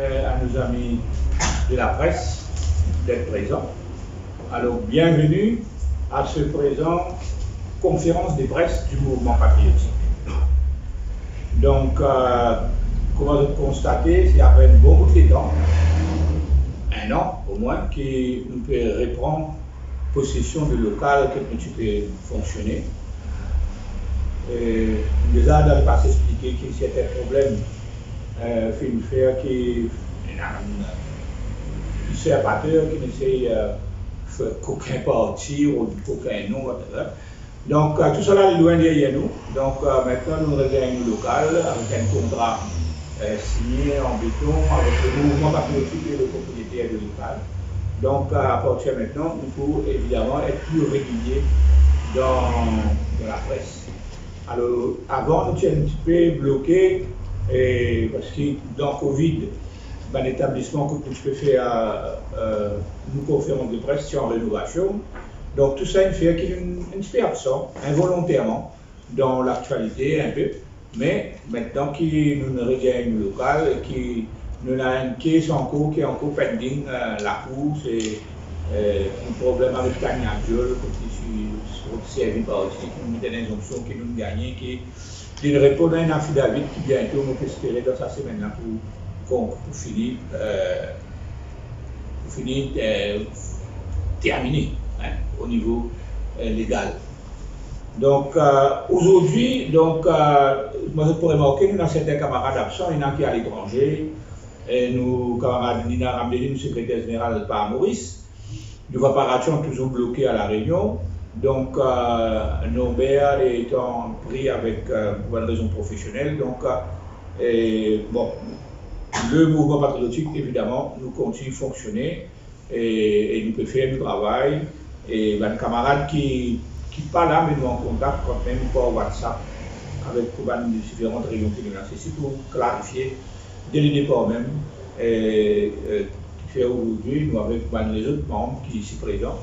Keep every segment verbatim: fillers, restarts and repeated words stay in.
Euh, à nos amis de la presse d'être présents. Alors, bienvenue à ce présent conférence de presse du mouvement patriotique. Donc, euh, kouma zot konstate, se apre enn bon bout letan, enn an omwin, ki nou pe repran posesion de lokal kot nou ti pe fonksione. E, deza, dan lepase, explike ki sertin problem, eh, finn fer ki ena, eh, plizier pater ki inn esey, eh, fer kokin parti ou kokin nom, et cetera. Donk, eh, tousala li lwin deryer nou. Donk, eh, aster nou regagn nou lokal avek enn kontra, eh, signe an beton avek le Mouvement Patriotique et le Propriétaire de Lokal. Donk, eh, apartir de aster, nou pou evidaman et pli regilie dan, dan lapres. Alor, avan, nou ti enn tipe bloke, eh, parski dan Covid, bann etablisman kot nou ti pe fer, eh, nou konferans de pres ti an renovasion. Donk, tousala inn fer ki nou enn tipe absan, involonterman, dan laktialite enn pe. Me aster ki nou regagn nou lokal e ki nou ena enn kes ankor ki ankor pending, eh, lakour, se, eh, enn problem avek Tania Diol, kot li ti, ti servi parti, ki nou met enn inzonksion ki nou gagne, ki li reponn a enn affidavit ki biento, mo pe espere dan sa semenn la pou, pou, pou fini, eh, pou fini, eh, termine, hein, o nivo, eh, legal. Donk, eh, azordi, donk, eh, kouma zot pou remarke, nou ena sertin kamarad absan, ena ki aletranze, e nou kamarad Nina Ramdeni, nou sekreter zeneral par Moris. Nou va pa ratann, touzour bloke a La Réunion. Donk, eh, Norbert etan pri avek, eh, pou bann rezon profesionel. Donk, eh, bon, le Mouvement Patriotique, evidaman, nou kontign fonksione. E, e nou pe fer nou travay. E bann kamarad ki, ki pa la, me nou an kontak kantmem par WhatsApp avek bann diferan reyon ki nou ena. Sesi pou klarifie de ledepar mem, e, e, kifer azordi nou avek bann lezot manm ki isi prezan.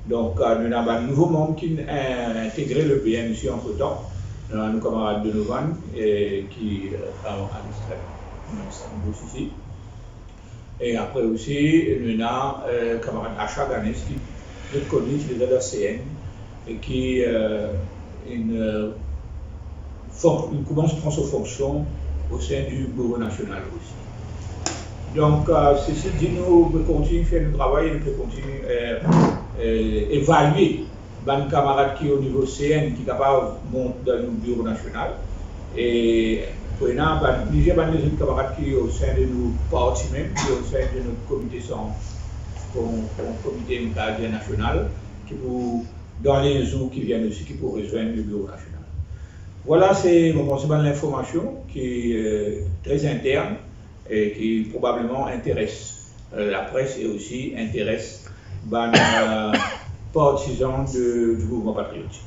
Donk, eh, nou ena bann nouvo manm ki, eh, integre le B N isi antretan. Nou ena nou kamarad Donovan, eh, ki, eh, an, an Istrel, nou ena sa nouvo isi. E apre osi, nou ena, eh, kamarad Asha Ganesh ki, zot kone, ti deza dan C N e ki, eh, inn, eh, fon-, inn koumans pran so fonksion o sein du Bureau National osi. Donk, eh, sesi di, nou pe kontign fer nou travay e nou pe kontign, eh, eh, evalie bann kamarad ki o nivo C N ki kapav mont dan nou Biro Nasional. E pou ena bann, plizier bann lezot kamarad ki o sein de nou parti mem, ki o sein de nou komite san-, kom-, kom-, komite, nou kapav dir, nasional, ki pou, dan le zour ki vinn osi, ki pou rezwenn le Biro Nasional. Vwala, se, mo panse, bann linformasion ki, eh, tre intern e ki probableman interes, eh, lapres e osi interes bann, eh, partizan de, du Mouvement Patriotique.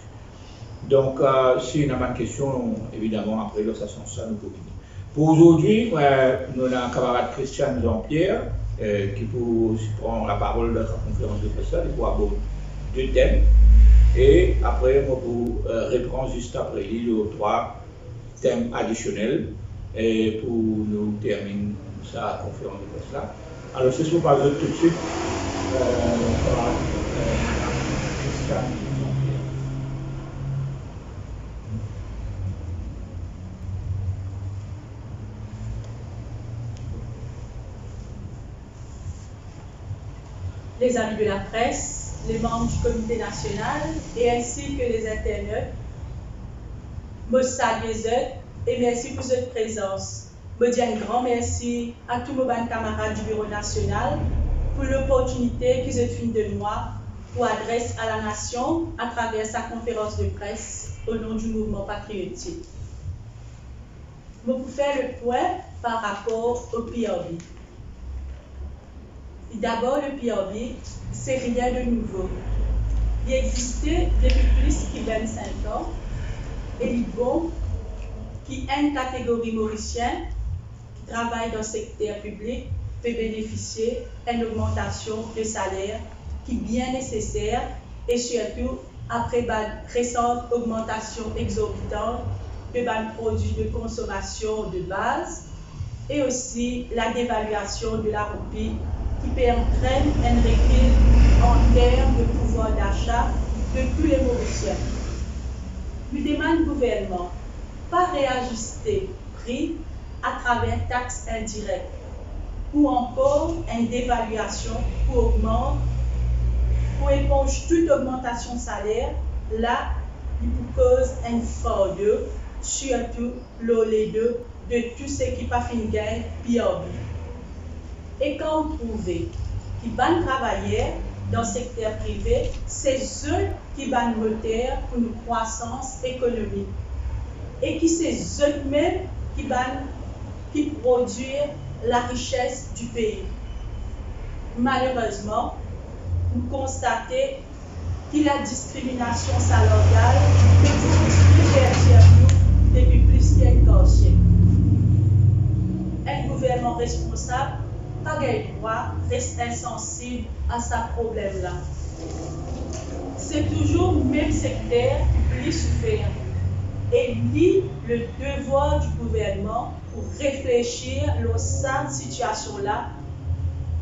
Donk, eh, si ena bann kestion, evidaman, apre, lor sa sans-la, nou pou vini. Pou azordi, eh, nou ena kamarad Christian Jean-Pierre, eh, ki pou osi pran laparol dan sa konferans de pres la, li pou abord de tem. E apre, mo pou, eh, repran zis apre li lor trwa tem adisionel, eh, pou nou terminn sa konferans de pres la. Alor, se pou pas zot toutswit, eh, par, eh, Madam Christiane Jean-Pierre. Les amis de la presse, les membres du comité national et ainsi que les internautes, mo salie zot e mersi pou zot prezans. Mo dir enn gran mersi a tou mo bann kamarad di Biro Nasional pou loportinite ki zot finn donn mwa pou adres a lanasion atraver sa konferans de pres o non di Mouvman Patriotik. Mo pou fer le pwin par rapor o P R B. Dabor, le P R B, se rien de nouvo. Li existe depi plis ki vinn-sink an e li bon ki enn kategori Morisien ki travay dan sekter piblik pe benefisie enn ogmantasion de saler ki bien neseser, e sirtou apre bann resan ogmantasion exorbitan de bann prodwi de konsomasion de baz, e osi la devaluasion de la roupi ki pe antrenn enn rekil an term de pouvwar dasa de tou le Morisien. Nou demann gouvernman pa reaziste pri atraver tax indirek ou ankor enn devaluasion pou ogmant, pou eponz tou ogmantasion saler la, li pou koz enn fardo, sirtou lor ledo de tou seki pa finn gagn P R B. E kan ou trouve ki bann travayer dan sekter prive, se zot ki bann moter pou nou krwasans ekonomik, e ki se zot mem ki bann ki prodwir larises di pei. Malerezman, nou konstate ki ladiskriminasion salarial pe diviz pli vertier nou depi plis ki enn kar siek. Enn gouvernman responsab pa gagn drwa res insansib a sa problem la. Se touzour mem sekter ki pli soufer, e li le devwar di gouvernman pou reflesir lor sa sitiasion la,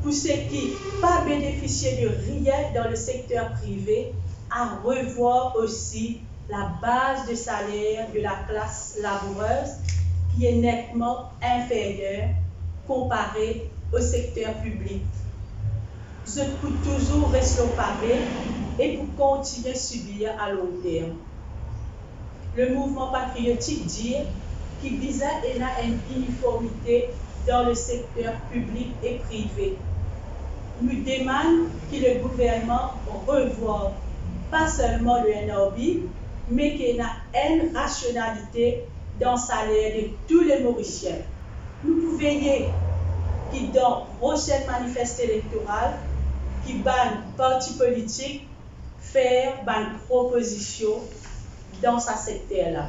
pou seki pa benefisie de rien dan le sekter prive, a revwar osi la baz de saler de la klas labourez ki e netman inferyer konpare o sekter piblik. Zot pou touzour res lor pave e pou kontinie sibir a long term. Le mouvman patriotik dir ki bizin ena enn iniformite dan le sekter piblik e prive. Nou demann ki le gouvernman revwar pa selman le N R B, me ki ena enn rasionalite dan saler de tou le Morisien. Nou pou veye ki dan prosenn manifest elektoral, ki bann parti politik fer bann propozision dan sa sekter la.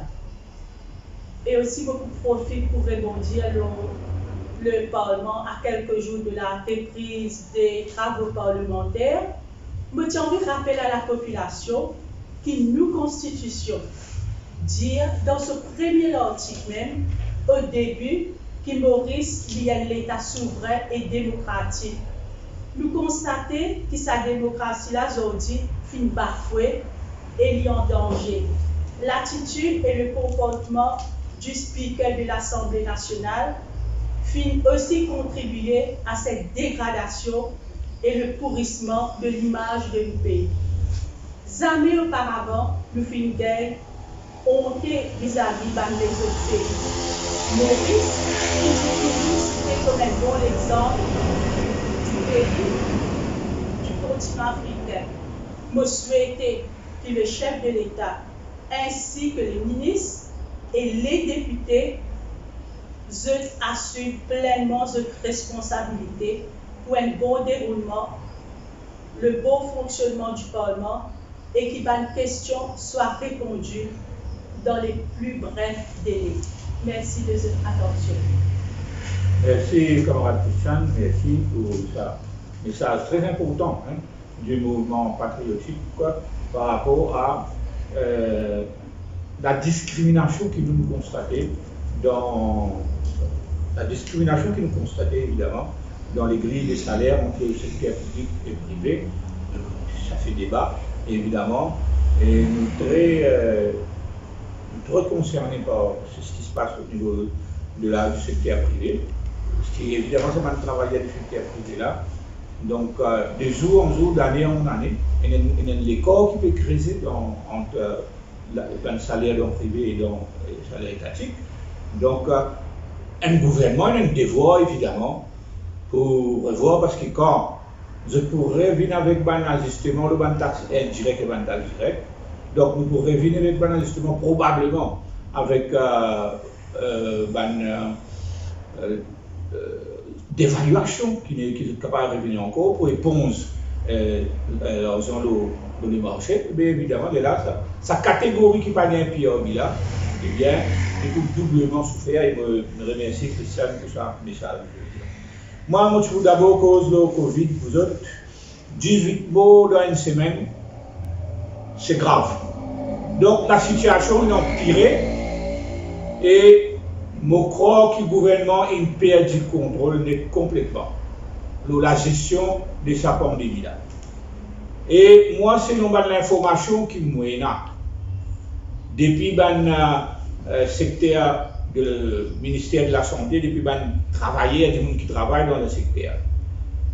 E osi, mo pou profit pou rebondir lor le Parlman a kelke zour de la repriz de travo parlemanter. Mo ti anvi rapel a lapopilasion ki nou Konstitision dir dan so premie lartik mem, o debi, ki Moris li enn leta souvrin e demokratik. Nou konstate ki sa demokrasi la zordi finn bafwe e li an danze. Latitid e le konportman di Spiker de Lasanble Nasional finn osi kontribie a set degradasion e le pourisman de limaz de nou pei. Zame oparavan nou finn gagn onte vizavi bann lezot pei. Moris touzour site kom enn bon lexanp di pei di kontinan afrikin. Mo swete ki le sef de Leta insi ki le minis e le depite, zot asim plennman zot responsabilite pou enn bon deroulman, le bon fonksionnman di Parlman e ki bann kestion swa repondi dan le pli bref dele. Mersi de zot atansion. Mersi, kamarad Christian, mersi pou sa mesaz tre inportan, hein, di mouvman patriotik, kwa, par rapor a, euh, ladiskriminasion ki nou konstate dan, ladiskriminasion ki nou konstate, evidaman, dan le griy de saler ant le sekter piblik e prive. Sa fer deba, evidaman, e nou tre, euh, nou tre konserne par se ki se pas o nivo de la, di sekter prive. Parski, evidaman, se bann travayer di sekter prive la. Donk, euh, de zour an zour, dane an ane, ena, ena enn lekar ki pe kreze dan, ant, euh, la, bann saler dan prive e dan, euh, saler etatik. Donk, euh, enn gouvernman ena enn devwar, evidaman, pou revwar, parski kan zot pou revinn avek bann azisteman lor bann tax indirek e bann tax direk, donk nou pou revinn avek bann azisteman probableman avek, euh, euh, bann, euh, euh, euh, devaluasion ki ne, ki zot kapav revini ankor pou eponz, euh, euh, larzan lor, lor lemarse, be evidaman, de la, sa, sa kategori ki pa gagn P R B la, ebien, li pou doubleman soufer, e mo, mo remersie Christian pou sa mesaz. Mwa, mo ti pou dabor koz lor Covid pou zot. Dizwit mor dan enn semenn, se grav. Donk, lasitiasion inn anpire e Mo krwar ki gouvernman inn perdi kontrol net konpletman lor lagestion de sa pandemi la. E mwa, selon bann linformasion ki mo ena depi bann, eh, sekter de Minister de Lasante, depi bann travayer, dimoun ki travay dan le sekter,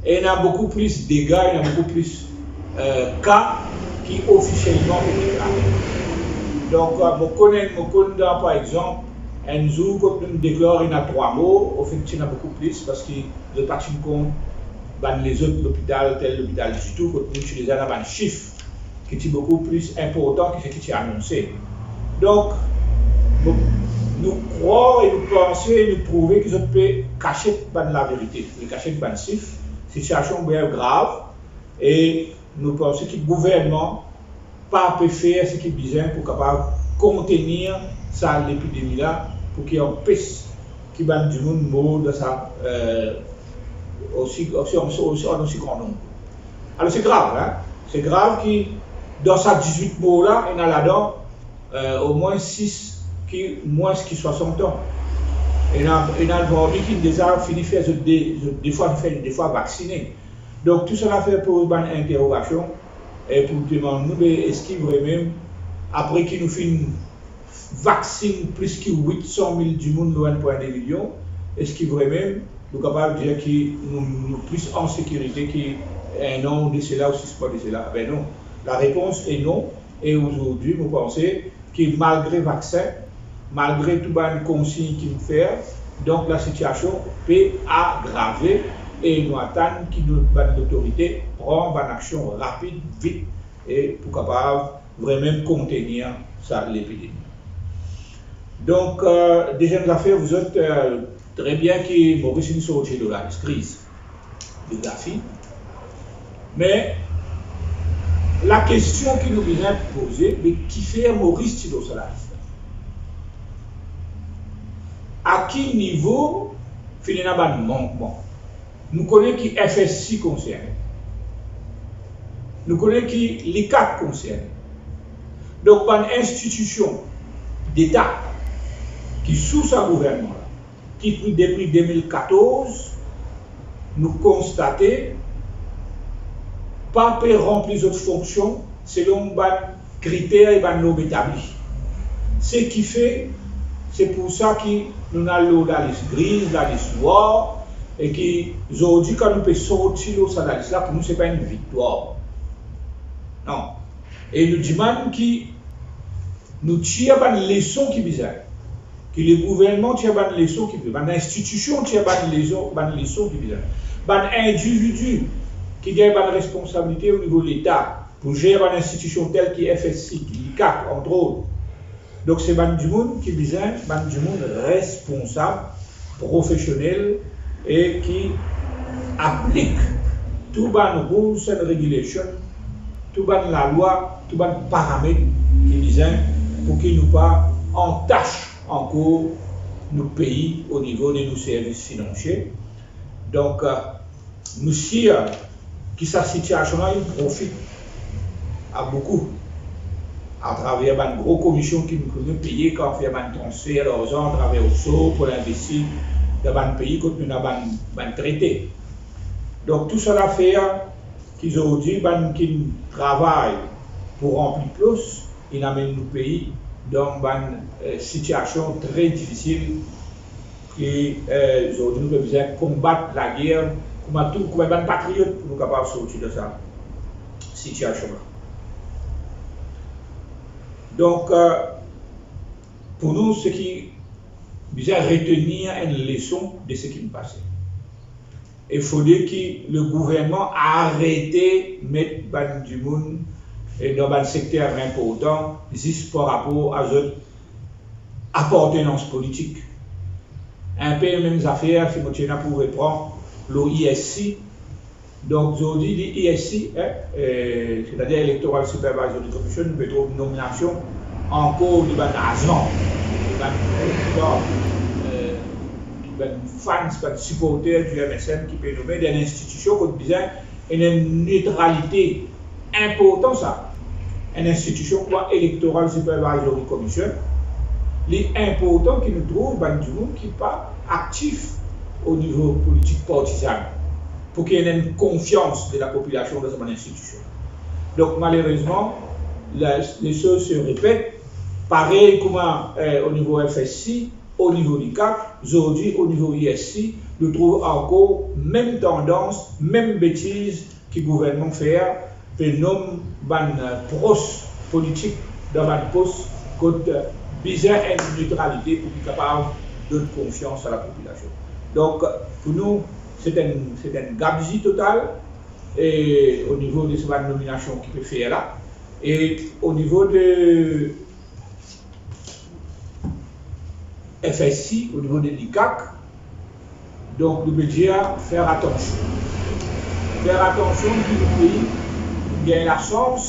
ena boukou plis dega, ena boukou plis, eh, ka ki ofisielman pe deklare. Donk, eh, mo konn, mo konn dan, par exanp, enn zour kot nou deklar ena trwa mor, anfet ti ena boukou plis, parski zot pa ti kont bann lezot lopital, tel lopital ditou, kot nou ti deza ena bann sif ki ti boukou plis inportan ki seki ti anonse. Donk, nou, nou krwar e nou panse, nou trouve ki zot pe kasiet bann laverite, pe kasiet bann sif. Sitiasion bien grav, e nou panse ki gouvernman pa pe fer seki bizin pou kapav kontenir sa lepidemi la, pou ki anpes ki bann dimoun mor dan sa, eh, osi, osi, osi, osi, an osi gran nonb. Alor, se grav, hein? Se grav ki dan sa dizwit mor la, ena ladan, eh, omwin sis ki mwins ki swasant an. Ena, ena parmi ki deza fini fer zot de, zot de fwa, fer de fwa vaksine. Donk, tou sa la fer poz bann interogasion, e pou demann nou, be, eski vremem, apre ki nou finn vaksin plis ki wit san mil dimoun lor enn pwin de milion, eski vremem nou kapav dir ki nou, nou plis an sekirite ki enn an de sela ou sis mwa de sela? Be non. Larepons e non. E azordi, mo panse ki malgre vaksin, malgre tou bann konsign ki nou fer, donk lasitiasion pe agrave e nou atann ki nou, bann lotorite pran bann aksion rapid, vit, e pou kapav vremem kontenir sa lepidemi. Donk, eh, deziem zafer, vous êtes, eh, tre bien ki Moris inn sorti lor lalis gri, lor lalis gri. Me lakestion ki nou bizin poze, be kifer Moris ti lor sa lalis la? A ki nivo finn ena bann mankman? Nou kone ki F S I konserne. Nou kone ki l'ICAC konserne. Donk, bann institision deta ki sou sa gouvernman la, ki depi de mil katorz, nou konstate, pa pe ranpli zot fonksion selon bann kriter e bann norm etabli. Seki fer, se pou sa ki nou al lor lalis gri, lalis nwar, e ki zordi, kan nou pe sorti lor sa lalis la, pou nou, se pa enn viktwar. Non. E nou dimann ki nou tir bann leson ki bizin, ki legouvernman tir bann leson ki bizin, bann institision tir bann leson, bann leson ki bizin, bann individi ki gagn bann responsabilite o nivo Leta pou zer bann institision tel ki F S I, ki l'ICAC, antrot. Donk, se bann dimoun ki bizin, bann dimoun responsab, profesionel e ki aplik tou bann rules and regulation, tou bann lalwa, tou bann paramet ki bizin pou ki nou pa antas ankor nou pei o nivo de nou servis finansie. Donk, eh, nou sir ki sa sitiasion la, li profit a boukou atraver bann gro komision ki nou, ki nou peye kan fer bann transfer larzan atraver offshore pou al investi dan bann pei kot nou ena bann, bann trete. Donk, tou sa la fer ki zordi bann ki travay pou ranpli pos, inn amenn nou pei dan bann, eh, sitiasion tre difisil ki, eh, zordi nou pe bizin konbat lager kouma tou, kouma bann patriot pou nou kapav sorti dan sa sitiasion la. Donk, eh, pou nou, seki bizin retenir enn leson de seki pase. E fode ki legouvernman arete met bann dimoun, eh, dan bann sekter inportan zis par rapor a zot apartenans politik. Inpe mem zafer, si mo ti ena pou repran lor E S C. Donk, zordi, li E S C, eh, eh, setadir Electoral Supervisory Commission, nou pe trouv nominasion ankor de bann azan, de bann, eh, bann fans, bann siporter di M S M ki pe nome dan enn institision kot bizin ena enn netralite inportan sa. Enn institision kouma Electoral Supervisory Commission, Li inportan ki nou trouv bann dimoun ki pa aktif o nivo politik partizan, pou ki ena enn konfians de lapopilasion dan sa bann institision. Donk, malerezman, la, les choses se répètent. Parey kouma, eh, o nivo F S C, o nivo likak, zordi o nivo I S C, nou trouv ankor mem tandans, mem betiz ki gouvernman fer, pe nom bann, eh, pros politik dan bann pos kot, eh, bizin enn netralite pou ki kapav donn konfians a lapopilasion. Donk, pou nou, se enn, se enn gabzi total, e o nivo de sa bann nominasion ki pe fer la, e o nivo de F S C, o nivo de likak, donk, nou pe dir, fer atansion. Fer atansion ki nou pei gagn lasans,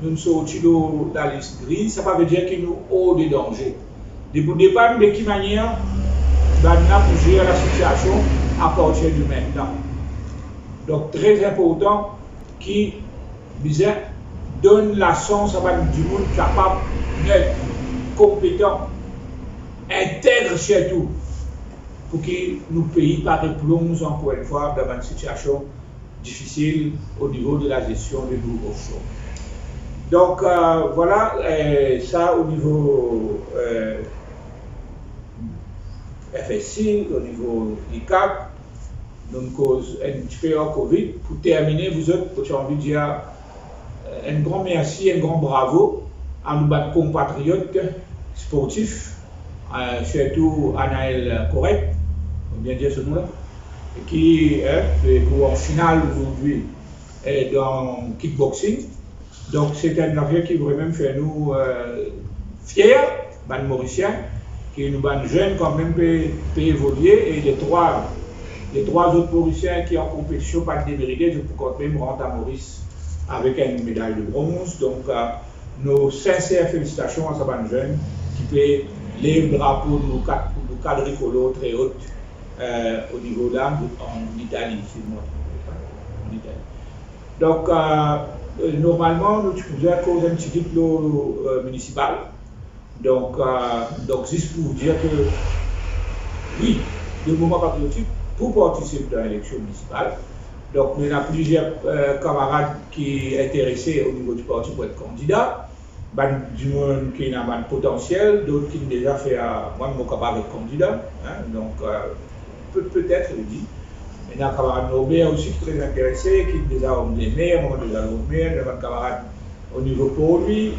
nou sorti lor lalis gri, sa pa ve dir ki nou or de danze. Li pou depann de ki manier bannla pou zer lasitiasion apartir de mintnan. Donk, tre inportan ki bizin donn lasans a bann dimoun kapav, net, konpetan, integre sirtou, pou ki nou pei pa replonz ankor enn fwa dan bann sitiasion difisil o nivo de lazestion de nou offshore. Donk, eh, vwala, eh, sa o nivo, eh, F S C, o nivo likak, nou koz enn tipe ankor vit. Pou termine, vwala, mo ti anvi dir, eh, enn gran mersi, enn gran bravo a nou bann konpatriot sportif, eh, sirtou Anaël Corrette, mo bien dir so nom la, ki, eh, pe kour an final zordi, eh, dan kickboxing. Donk, se enn zafer ki vremem fer nou, eh, fier, bann Morisien, ki nou bann zenn kanmem pe, pe evolie, e le trwa, le trwa zot Morisien ki an konpetision pa demerite, zot pou kanmem rant a Moris avek enn meday de bronz. Donk, eh, nou sinser felisitasion a sa bann zenn ki pe lev drapo nou kad, nou kadrikolor tre ot, eh, o nivo la, an Itali, si mo pa tronpe pa, an Itali. Donk, eh, normalman, nou ti pou bizin koz enn tigit lor, eh, minisipal. Donk, eh, donk, zis pou dir ke, wi, le Mouvman Patriotik pou partisip dan eleksion minisipal. Donk, nou ena plizier, eh, kamarad ki interese o nivo di parti pou et kandida. Bann dimoun ki ena bann potansiel, dot ki deza fer, mwa, mo kapav et kandida, hein, donk, eh, pe-, petet, je dis. Ena kamarad Norbert osi ki tre interese, ki deza om de mer, mwa deza om de mer, ena bann kamarad o nivo Port-Louis,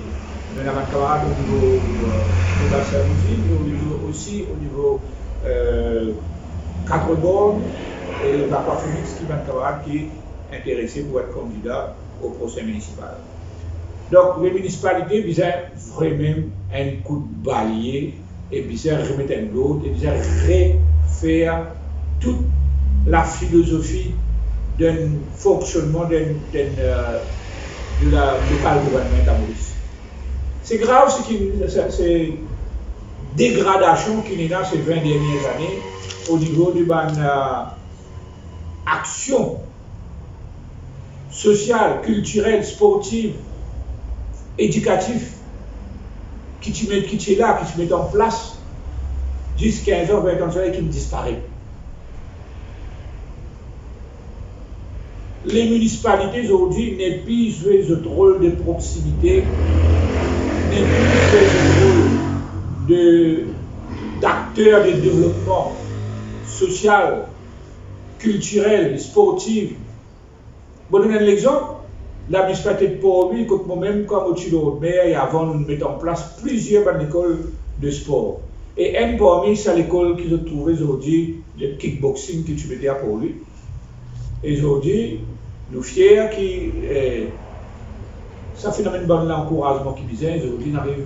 ena bann kamarad o nivo, eh, Bassin Louviers, o nivo osi, o nivo, eh, Quatre Bornes, e Aquaphoenix, ki bann kamarad ki interese pou et kandida o prosin minisipal. Donk, le minisipalite bizin vremem enn kout balie e bizin remet enn lord e bizin refer tou lafilozofi dan fonksionnman dan, dan, eh, de la local government a Moris. Se grav seki, se, se degradasion ki ena se vin dernie zane o nivo de bann, eh, aksion sosial, kiltirel, sportiv, edikatif, ki ti met, ki ti la, ki ti met an plas dis, kinz an, vin an, sa ki disparet. Le minisipalite zordi nepli zwe zot rol de proksimite, nepli zwe zot rol de, dakter de devlopman sosial, kiltirel, sportif. Mo donn enn lexanp, la minisipalite Port-Louis, kot momem, kan mo ti lord mer, e avan nou met an plas plizier bann lekol de spor. E enn parmi sa lekol ki zot trouve zordi, le kickboxing ki ti mete a Port-Louis. E zordi, nou fier ki, eh, sa finn amenn bann lankourazman ki bizin, zordi nou ariv,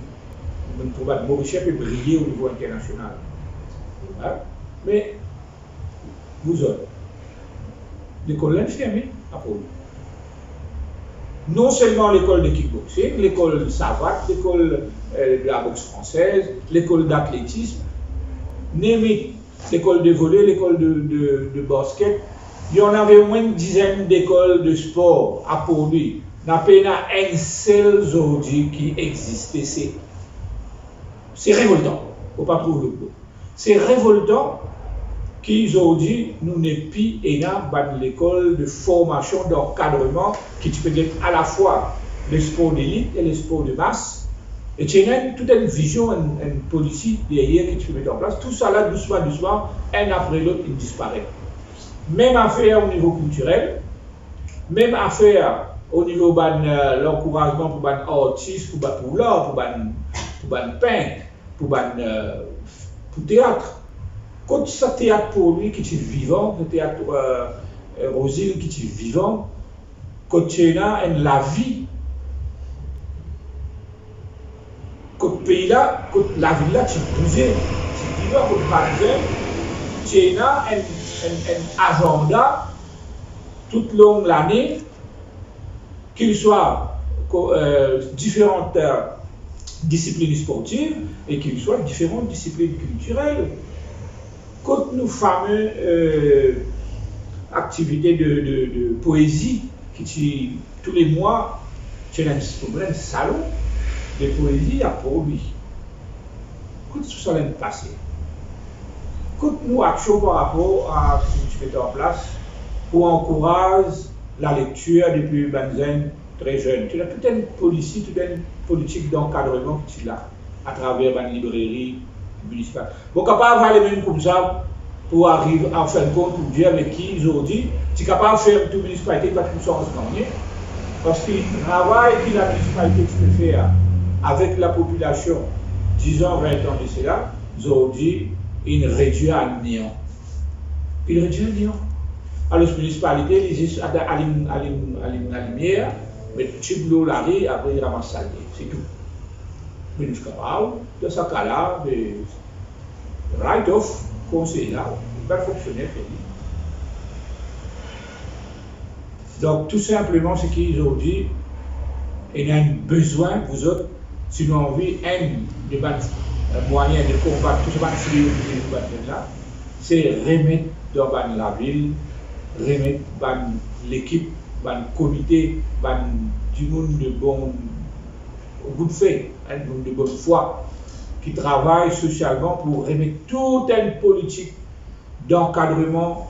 nou trouv bann Morisien pe briye o nivo internasional. Hein? Me, Vouzot, lekol la inn ferme a Port-Louis. Non selman lekol de kickboxing, lekol savat, lekol, eh, de la boxe française, lekol d'atletisme, name it, lekol de vole, lekol de, de, de basket, ena omwin enn dizenn lekol de spor a Port-Louis. Napa enn sel zordi ki existe, se, se revoltan. Ou pa trouv lot bor. Se revoltan ki zordi nou nepli ena bann lekol de formasion, dankadreman, ki ti pe get alafwa lespor delit e lespor de mas, e ti ena enn, tou enn vizion, enn, enn polisi deryer ki ti pe met an plas. Tousala, dousman, dousman, enn apre lot, inn disparet. Mem afer o nivo kiltirel, mem afer o nivo bann, eh, lankourazman pou bann artis, pou ba-, pou lar, pou bann, pou bann pint, pou bann, eh, pou teat. Kot sa teat Port Louis ki ti vivan, sa teat, eh, eh, Rosil ki ti vivan, kot ti ena enn lavi, kot pei la, kot lavil la ti bouze, ti vivan, kot bann zenn ti ena enn, enn, enn azanda toutlong lane, ki swa ko-, eh, diferan, eh, disiplin sportiv e ki swa diferan disiplin kiltirel. Kot nou fame, eh, aktivite de, de, de poezi ki ti, tou le mwa, ti ena enn, enn salon de poezi a Port Louis. Kot tousala inn pase? Kot nou aksion par rapor a seki nou ti met an plas pou ankouraz lalektir depi bann zenn, tre zenn? Ti ena tou enn polisi, tou enn politik dankadreman ki ti la atraver bann libreri minisipal. Bon, kapav ale mem koumsa pou ariv, an fin de kont, pou dir avek ki zordi ti kapav fer tou minisipalite pa trouv sanzman, parski travay ki laminisipalite ti pe fer avek lapopilasion dizan, vin an de sela, zordi inn redwir a nean. Inn redwir a nean. Alor, minisipalite, li zis al-, alim, alim, alim lalimier, met tib lor lari, apre li ramas salete, se tou. Me nou ti kapav, dan sa ka la, be, write off konsey la, bann fonksioner pei. Donk, tou sinpleman, seki zordi, ena enn bezwin pou zot, si nou anvi, enn de bann, eh, mwayin de konbat tou sa bann fleo ki vinn pou bann zenn la, se remet dan bann lavil, remet bann lekip, bann komite, bann dimoun de bon, good faith, enn dimoun de bonn fwa, ki travay sosialman pou remet tou enn politik dankadreman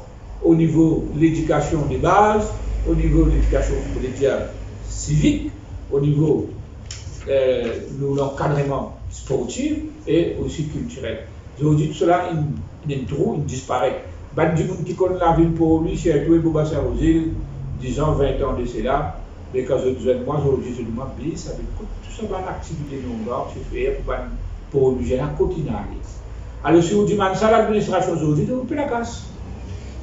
o nivo ledikasion de baz, o nivo ledikasion, on peut dire, sivik, o nivo, eh, nou lankadreman sportif e osi kiltirel. Zordi, tousala inn, inn enn trou, inn disparet. Bann dimoun ki konn lavil Port Louis, sirtou Bourg Bassin Rosil, dizan, vin an de sela, me kan zot zwenn mwa, zordi zot dir mwa, be, sa ve dir kot tou sa bann aktivite nou ti fer pou bann Port Louisien la, kot inn ale? Alor, si ou dimann sa ladministrasion zordi, nou pena kas.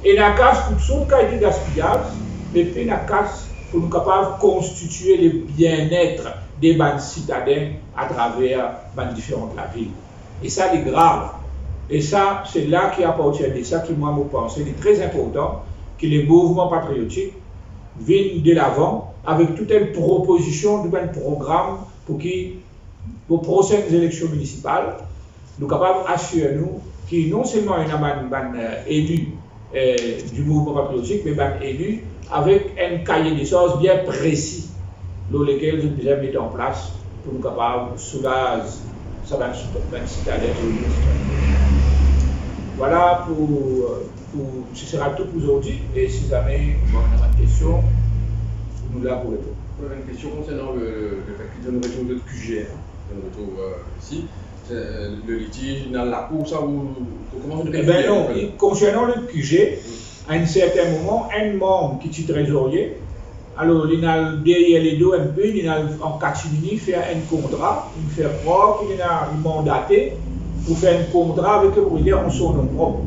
Ena kas pou tou sort kalite gaspiyaz, me pena kas pou nou kapav konstitie le bienet de bann sitaden atraver bann diferan lavil. E sa, li grav. E sa, se la ki, apartir de sa ki mwa, mo panse, li tre inportan ki le mouvman patriotik vinn delavan avek tou enn propozision, tou enn program pou ki, pou prosenn eleksion minisipal, nou kapav asir nou ki non selman ena bann, bann, eh, eli, eh, di mouvman patriotik, me bann eli avek enn kaye de sarz bien presi lor lekel zot bizin met an plas pou nou kapav soulaz sa bann, bann sitaden. Vwala pou, pou, se sera tou pou zordi, e si zame, bon, ena bann kestion, nou la pou reponn. Mwa, enn kestion konsernan le, le fet ki nou retrouv zot Q G, hein, nou retrouv, euh, isi. Se, euh, le litige, ena lakour sa ou, ou kouma zot... Eben non, konsernan le Q G, a enn sertin moman, enn manm ki ti trezorie, alor, li'nn al deryer ledo enpe, li'nn al an katimini fer enn kontra, li'nn fer krwar ki li'nn al mandate pou fer enn kontra avek le propriyeter an so nom prop.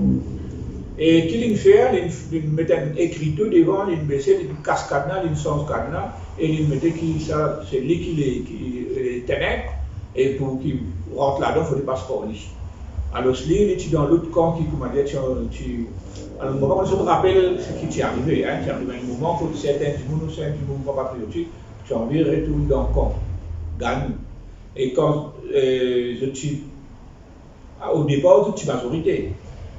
E ki li'nn fer, li'nn, li'nn met enn ekrito devan, li'nn bese, li'nn kas kadna, li'nn sanz kadna, e li'nn mete ki sa, se li ki le, ki, eh, tenant, e pou ki rant ladan, fode pas par li. Alor, li, li ti dan lot kan ki, koumadir, ti, ti, alor, mo pa konn si zot rapel seki ti arive, hein, ti arive enn moman kot sertin dimoun, sertin dimoun pa patriotik, ti anvi retourn dan kan Gani. E kan, eh, zot ti, o depar, zot ti mazorite.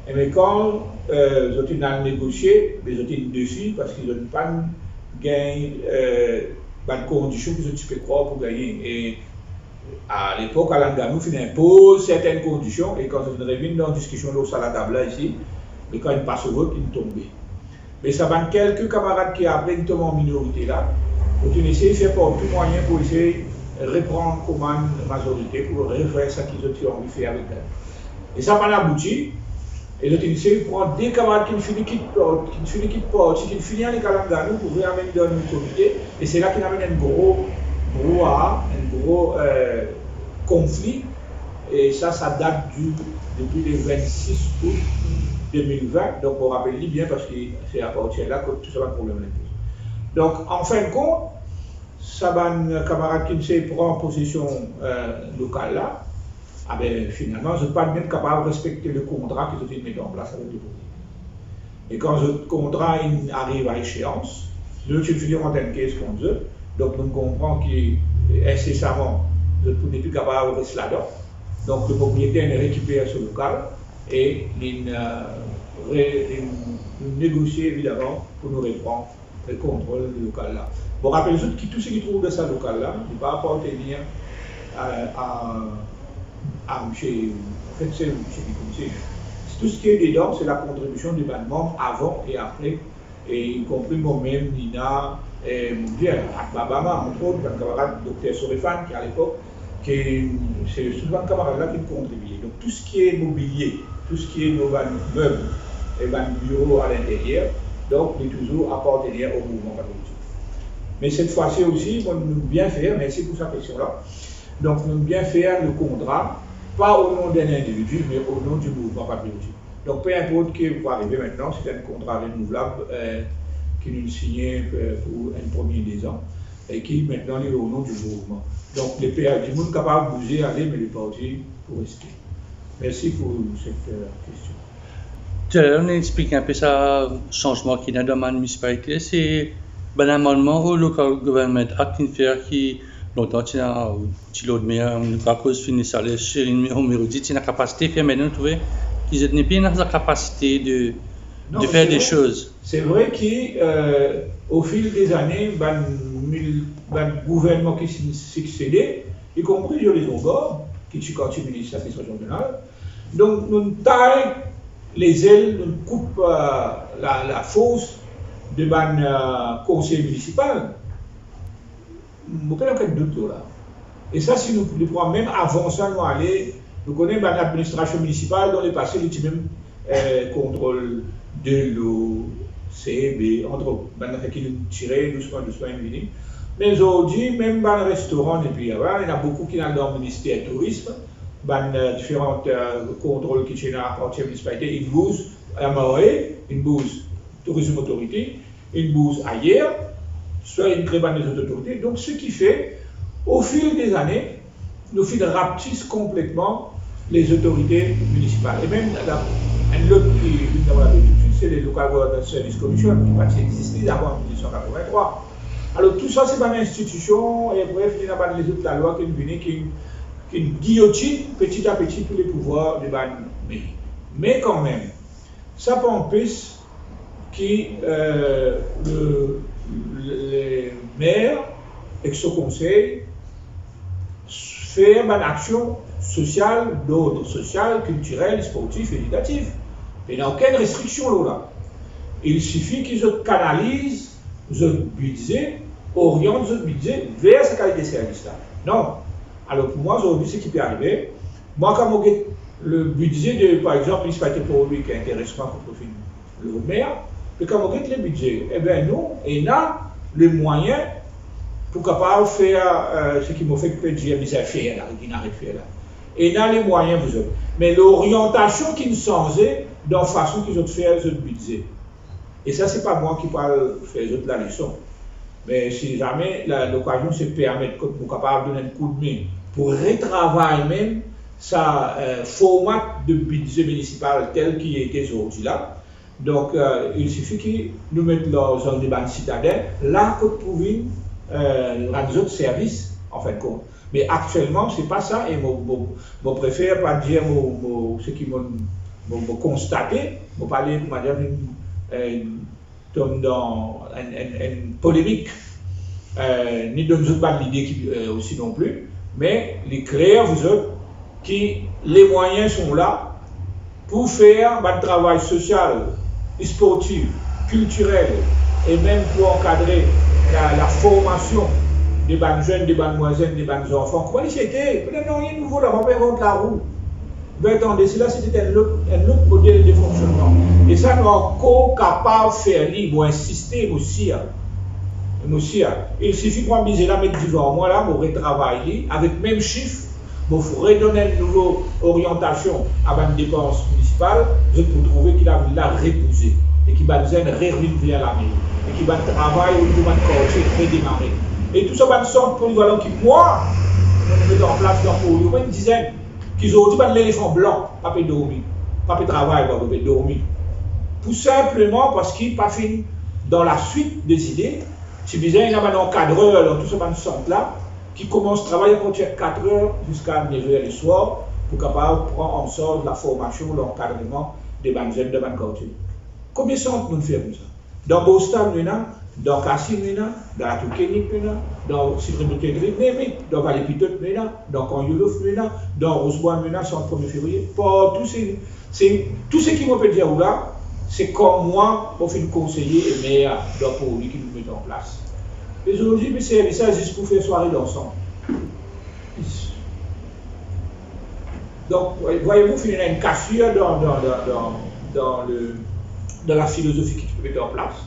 E me kan, eh, zot inn al negosie, be zot inn desi, parski zot pa'nn gagn, eh, bann kondision ki zot ti pe krwar pou gagne. E Alepok, Alan Ganou finn inpoz sertenn kondision, e kan zot finn revinn dan diskision lor sa latab la isi, me kan inn pas so vot, inn tonbe. Me sa bann kelke kamarad ki apre inn tom an minorite la, zot inn esey fer par tou mwayin pou esey repran komann mazorite, pou refer sa ki zot ti anvi fer avek Ganou. E sa pa'nn abouti, e zot inn esey pran de kamarad ki'nn fini kit parti, ki'nn fini kit parti, ki'nn fini ale Alan Ganou pou reamenn dan nou komite, e se la ki'nn amenn enn gro brouhara, enn gro, eh, konfli, e sa, sa dat di, depi le vennsis out de mil vin, donk mo rapel li bien parski se apartir la kot tou sa bann problem la. Donk, an fin de kont, sa bann kamarad ki'nn esey pran posesion, eh, lokal la, abe, finalman, zot pa mem kapav respekte le kontra ki zot inn met an plas avek le propriyeter. E kan zot kontra inn ariv a eseans, nou ti fini rant enn kes kont zot, donk nou konpran ki, eh, insesaman, zot pou nepli kapav res ladan. Donk, le propriyeter inn rekiper so lokal e linn, eh, re-, linn negosie, evidaman, pou nou repran kontrol lokal la. Bon, rapel zot ki tou seki trouv dan sa lokal la, li pa apartenir a, a, a misie, anfet, se misie ki komise. Tou seki dedan, se lakontribision de bann manm avan e apre, e ikonpri mwa mem, Nina, e mo bien, Akbabama, antre ot, bann kamarad Dokter Sorefan, ki alepok, ki se tou bann kamarad la ki kontribie. Donk, tou seki mobilie, tou seki nou bann meb e bann biro alinteryer, donk, li touzour apartenir o mouvman patriotik. Me set fwa si osi, bon, nou bien fer, mersi pou sa kestion la. Donk, nou bien fer le kontra, pa o non de lindividi, me o non di mouvman patriotik. Donk, pe inport ki pou arive mintnan, se enn kontra renouvlab, eh, ki nou signe, eh, pou enn premie dezan, e ki mintnan li o non di mouvman. Donk, le parti, dimoun kapav bouze, ale, me le parti pou reste. Mersi pou set, eh, kestion. Taler, nou explik inpe sa sanzman ki ena dan bann minisipalite, se bann amannman o Local Government Act inn fer ki lontan ti ena, ti Lord Mayor, nou pa koz fini sa, le seri nimero, nimero dis, ti ena kapasite fer, me nou trouve ki zot nepli ena sa kapasite de, Non, de fer de soz. Se vre ki, eh, o fil de zane, bann mil-, bann gouvernman ki si-, siksede, ikonpri Julius Rogard, ki ti kanti minis ladministrasion zeneral. Donk, nou tay lezel, nou koup, eh, la, lafors de bann, eh, konsey minisipal. Mo pena okenn dout lor la. E sa, si nou, nou pran mem avan sa, nou ale, nou kone bann ladministrasion minisipal, dan lepase, li ti mem, eh, kontrol delo, C E B, antre ot, bann zafer ki nou tire dousman, dousman inn vini. Me zordi, mem bann restoran, epi, ah, ena boukou ki ena dan minister tourism, bann, eh, diferan, eh, kontrol ki ti ena apartir minisipalite, inn bouz, M R A, inn bouz Tourism Authority, inn bouz ayer, swa inn kre bann lezot otorite. Donk, seki fer, o fil de zane, nou finn raptis konpletman lezot otorite minisipal. E mem la, enn lot ki vinn dan mo latet toutswit, se le Local Government Service Commission, ki pa ti existe avan mil nef san katrovin-trwa. Alor, tou sa, se bann institision, e bref, ena bann lezot lalwa ki vinn vini, ki, ki giyotinn peti a peti tou le pouvwar de bann meri. Me kanmem, sa pa anpes ki, eh, le, le, le mer ek so konsey fer bann aksion sosial, d'ordre social, culturel, sportif, éducatif. Pena okenn restriksion lor la. Il sifi ki zot kanaliz zot bidze, oriant zot bidze ver sa kalite servis la. Non. Alor, pou mwa, zordi, seki pe arive, mwa, kan mo get le bidze de, par exanp, Minisipalite Port Louis, ki interes mwa, kot mo finn Lord Mayor, me kan mo get le bidze, ebe, nou, ena le mwayin pou kapav fer, eh, seki mo fek pe dir, mizin fer la, ki inn aret fer la. Ena le mwayin pou zot. Me loriantasion ki'nn sanze dan fason ki zot fer zot bidze. E sa, se pa mwa ki pou al fer zot laleson. Me si zame la, lokazion se permet kot mo kapav donn enn koudme pou retravay mem sa, eh, format de bidze minisipal tel ki ete zordi la. Donk, eh, il sifi ki nou met larzan de bann sitaden la kot pou vinn, eh, rann zot servis, an fin de kont. Me aktielman, se pa sa, e mo, mo, mo prefer pa dir mo, mo, seki mo, mo, mo konstate, mo pa le, koumadir, vinn, eh, tom dan enn, enn, enn polemik, eh, ni donn zot bann lide ki, eh, osi non pli. Me li kler, vous autres, ki les moyens sont là pour faire bann travay sosial, sportif, kiltirel, e mem pou ankadre la, la formasion de bann zenn, de bann mwin zenn, de bann zanfan. Kouma li ti ete, pena nanye nouvo la, pa pe invant larou. Be, tande, sela se ti enn lot, enn lot model de fonksionnman. E sa, nou ankor kapav fer li, mo insiste, mo sir. Mo sir. Il sifi pran bidze la, met divan mwa la, mo retravay li, avek mem sif, mo redonn enn nouvo oriantasion a bann depans minisipal, zot pou trouve ki lavil la rebouze, e ki bann zenn revinn ver lameri, e ki bann travay otour bann kartie redemare. E tou sa bann sant polivalan ki mwa, nou met an plas dan Port-Urbain, enn dizenn, ki zordi bann lelefan blan pa pe dormi, pa pe travay, pa pe dormi. Pou sinpleman parski pa finn dan laswit de zide, ti bizin ena bann ankadrer dan tou sa bann sant la, ki koumans travay apartir katr er ziska nef er leswar, pou kapav pran an sarz laformasion, lankadreman de bann zenn dan bann kartie. Konbien sant nou fer koumsa? Dan Boston nou ena, dan Kasy nou ena, dan Latour Kenneth nou ena, dan Supreme Court, name it, dan Vale Pitot nou ena, dan Kan Yolof nou ena, dan Roche Bois nou ena, Sant Premie Fevriye, partou se, se, tou seki mo pe dir ou la, se kan mwa mo finn konseye e mer dan Port-Louis ki nou met an plas. E zordi, mo servi sa zis pou fer sware dansant. Donk, vwayez-vous, finn ena enn kasir dan, dan, dan, dan, dan le, dan lafilozofi ki ti pe met an plas.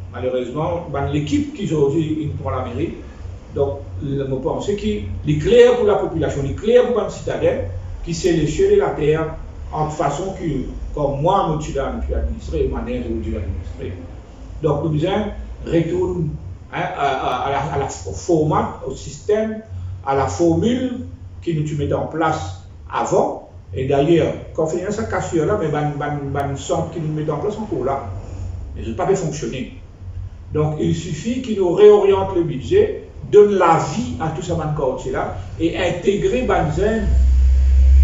Malerezman, bann lekip ki zordi inn pran lameri, donk, le, mo panse ki li kler pou lapopilasion, li kler pou bann sitaden, ki se lesiel e later, ant fason ki, kouma mwa mo ti la, mo ti administre, e manier zordi administre. Donk, nou bizin retourn, hein, a, a, a la, a la format, o sistem, a laformil ki nou ti met an plas avan. E dayer, kan finn ena sa kasir la, me bann, bann, bann sant ki nou met an plas ankor la. Me zot pa pe fonksione. Donk, il sifi ki nou reoriant le bidze, donn lavi a tou sa bann kartie la, e integre bann zenn,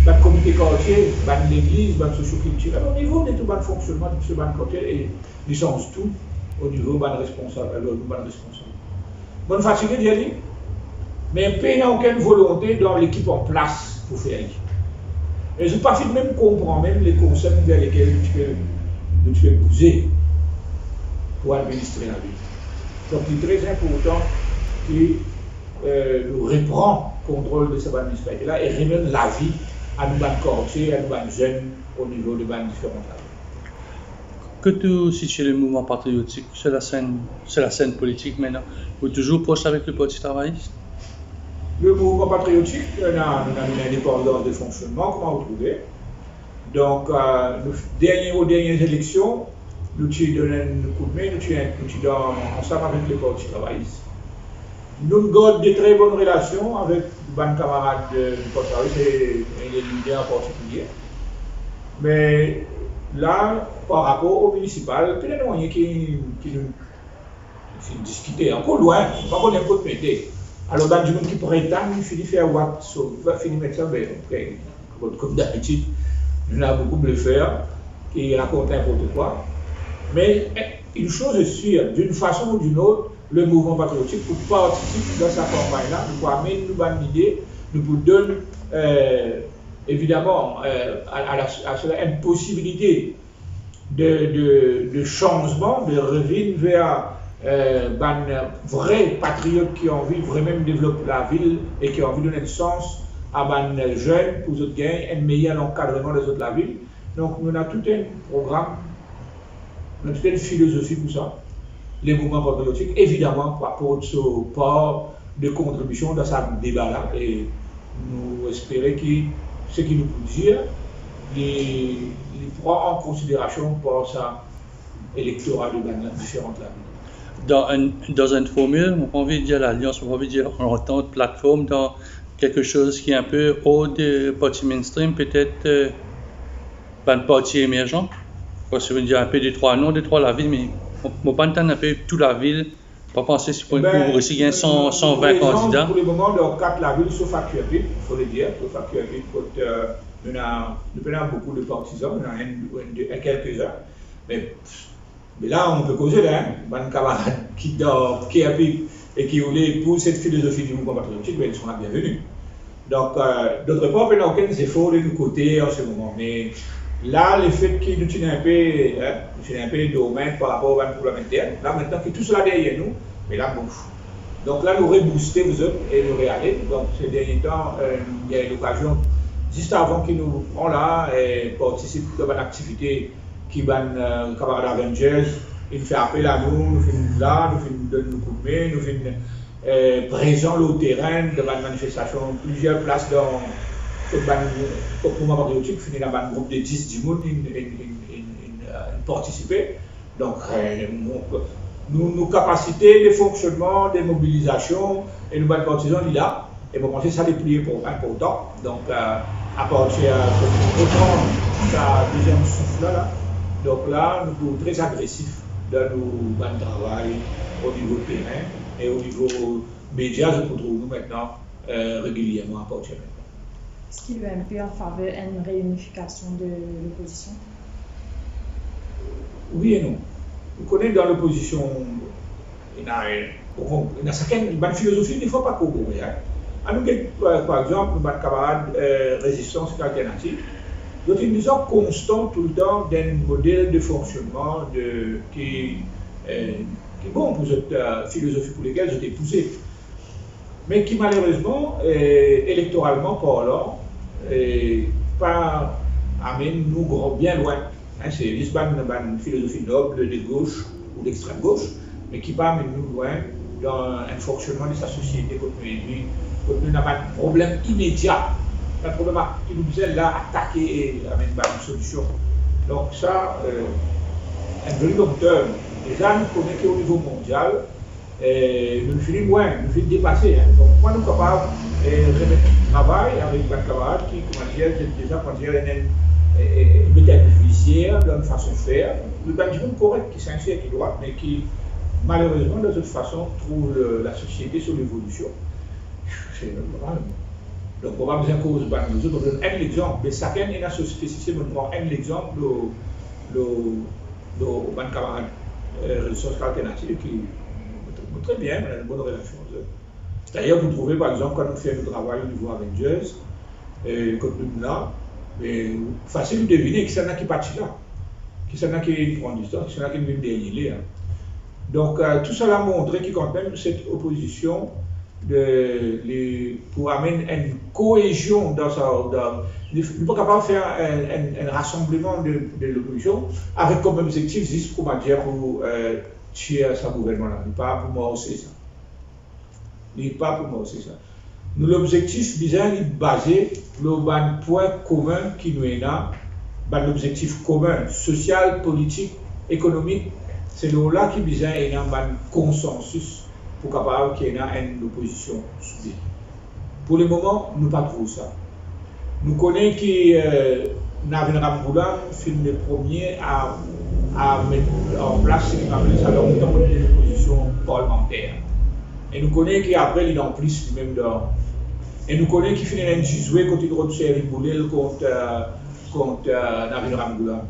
bann komite kartie, bann legliz, bann sosio-kiltirel, o nivo de tou bann fonksionnman de tou sa bann kartie, e li sanz tou o nivo bann responsab, lor nou bann responsab. Mo'nn fatige dir li, me pena okenn volonte dan lekip an plas pou fer li. E zot pa finn mem konpran mem le konsep ver lekel nou ti pe, nou ti pe bouze pou administre lavil. Donk, li tre inportan ki, eh, nou repran kontrol de sa bann minisipalite la e redonn lavi a nou bann kartie, a nou bann zenn o nivo de bann diferan lavil. Kot ou sitie le mouvman patriotik sur la scène, sur la scène politique maintenant? Ou touzour pros avek le Parti Travayis? Le mouvman patriotik, nou ena, nou ena enn lindepandans de fonksionnman, kouma ou trouve. Donk, eh, nou, dernie, o dernie eleksion, nou ti donn enn koudme, nou ti, nou ti dan, ansam avek le Parti Travayis. Nou gard de tre bonn relasion avek bann kamarad, eh, Parti Travayis e, e le lider an partikilie. Me la, par rapor o minisipal, pena nanye ki, ki nou finn diskite. Ankor lwin, pa konn kot mete. Alor, bann dimoun ki pretann fini fer what, so, fini met sa, be, ok, kot, kom dabitid, nou ena boukou blefer ki rakont ninport kwa. Me, eh, une chose est sûre, d'une façon ou d'une autre, le mouvman patriotik pou partisip dan sa kanpagn la, nou pou amenn nou bann lide, nou pou donn, eh, evidaman, eh, a, a la, a sela enn posibilite de, de, de sanzman, de revinn ver, eh, bann vre patriot ki anvi vremem devlop lavil e ki anvi donn enn sans a bann zenn pou zot gagn enn meyer lankadreman dan zot lavil. Donk, nou ena tou enn program, nou ena tou enn filozofi pou sa. Le mouvman patriotik, evidaman, pou aport so par de kontribision dan sa deba la, e nou espere ki seki nou pou dir, li, li pran an konsiderasion par sa elektora de bann diferan lavil. Dan enn, dan enn formil, mo pa anvi dir lalians, mo pa anvi dir lantant, platform, dan quelque chose qui est un peu hors de parti mainstream, peut-être, euh, bann parti emerzan, parski mo dir enpe de trwa non, de trwa lavil, me mo, mo pa tann enpe tou lavil, pa panse si pou, eh ben, pou resi gagn san, san vin kandida. Pou lemoman, dan kat lavil, sof Arcueil-Picard, fo le dir, sof Arcueil-Picard, kot, eh, nou ena, nou pena boukou de partizan, nou ena enn, enn, de, enn, kelke-zin, me Me la, nou pe koze la, hein, bann kamarad ki dan Arcueil-Picard e ki oule pou set filozofi di mouvman patriotik, ben, ils sont la bienvenue. Donk, euh, dotr par, pena okenn zefor de nou kote an se moman. Me la, lefet ki nou ti ena inpe, hein, nou ti ena inpe dormant par rapor bann problem intern, la, aster ki tou sela deryer nou, me la, bouf. Donk la, nou rebouste, vous autres, e nou reale. Donk, se dernie tan, euh, nou gagn lokazion, zis avan ki nou pran la, e partisip dan bann aktivite ki bann, euh, kamarad Avengers inn fer apel a nou, nou finn la, nou finn donn nou koudme, nou finn, euh, prezan lor terin, dan bann manifestasion, plizier plas dan, kot bann, kot mouvman patriotik, finn ena bann group de dis dimoun inn, inn, inn, inn, inn, euh, inn partisipe. Donk, euh, nou, nou, nou kapasite de fonksionnman, de mobilizasion e nou bann partizan, li la. E mo panse sa lepli inpor-, inportan. Donk, euh, apartir, euh, kot nou repran sa deziem souf la, la, donk la, nou pou tre agresif dan nou bann travay o nivo terin e o nivo media, zot pou trouv nou aster, euh, regilierman apartir aster. Eski l'U M P an faver enn reinifikasyon de lopozision? Wi e non. Ou kone, dan lopozision, ena, eh, bon, ena sakenn bann filozofi, defwa pa kombore, hein. Anou get, par, par exanp, nou bann kamarad, eh, Rezistans ek Alternativ, zot inn bizin konstan toultan dan enn model de fonksionnman de, ki, eh, ki bon pou zot, eh, filozofi pou lekel zot epouze. Me ki malerezman, eh, elektoralman parlan, eh, pa amenn nou gran, bien lwin. Hein, se zis bann, bann filozofi nob de gos ou dextrem gos, me ki pa amenn nou lwin dan enn fonksionnman de sa sosiete kot nou ena, kot nou ena bann problem imedia, bann problem a-, ki nou bizin la atake e amenn bann solision. Donk sa, eh, enn zoli long term. Deza nou kone ki o nivo mondial, eh, nou fini lwin, nou fini depase, hein. Donk, kouma nou kapav, eh, remet travay avek bann kamarad ki, kouma dir, deza, kouma dir, ena, eh, eh, eh, met enn vizier dan fason fer. Nou bann dimoun korek, ki sinser, ki drwat, me ki, malerezman, dan zot fason trouv le, lasosiete so levolision. Se normal. Donk, mo pa bizin koz bann lezot, mo donn enn lexanp, me sakenn ena so spesifisite, mo pran enn lexanp lor, lor, lor bann kamarad, eh, Rezistans Alternativ ki, mo tre bien, mo ena enn bon relasion avek zot. Dayer, pou trouve, par exanp, kan nou fer nou travay o nivo Avengers, eh, kot nou la, me fasil devine kisannla ki parti la, kisannla ki pran distans, kisannla ki vinn dernie ler. Donk, eh, tousala montre ki kanmem set opozision de, li, pou amenn enn koezion dan sa, dan, li, li pa kapav fer enn, enn, enn rasanbleman de, de lopozision avek kom obzektif zis pou, kouma dir, pou, eh, tir sa gouvernman la. Li pa pou marse sa. Li pa pou marse sa. Nou lobzektif bizin li baze lor bann pwin komin ki nou ena, bann lobzektif komin, sosial, politik, ekonomik, se lor la ki bizin ena bann konsansis pou kapav ki ena enn lopozision soude. Pou lemoman, nou pa trouv sa. Nou kone ki, eh, Navin Ramgoolam finn le premie a, a met an plas seki nou apel sa dan letan lopozision parlimanter. E nou kone ki apre li dan plis limem dan. E nou kone ki finn ena enn ti zwe kot li rod servi boule kont, eh, kont, eh, Navin Ramgoolam.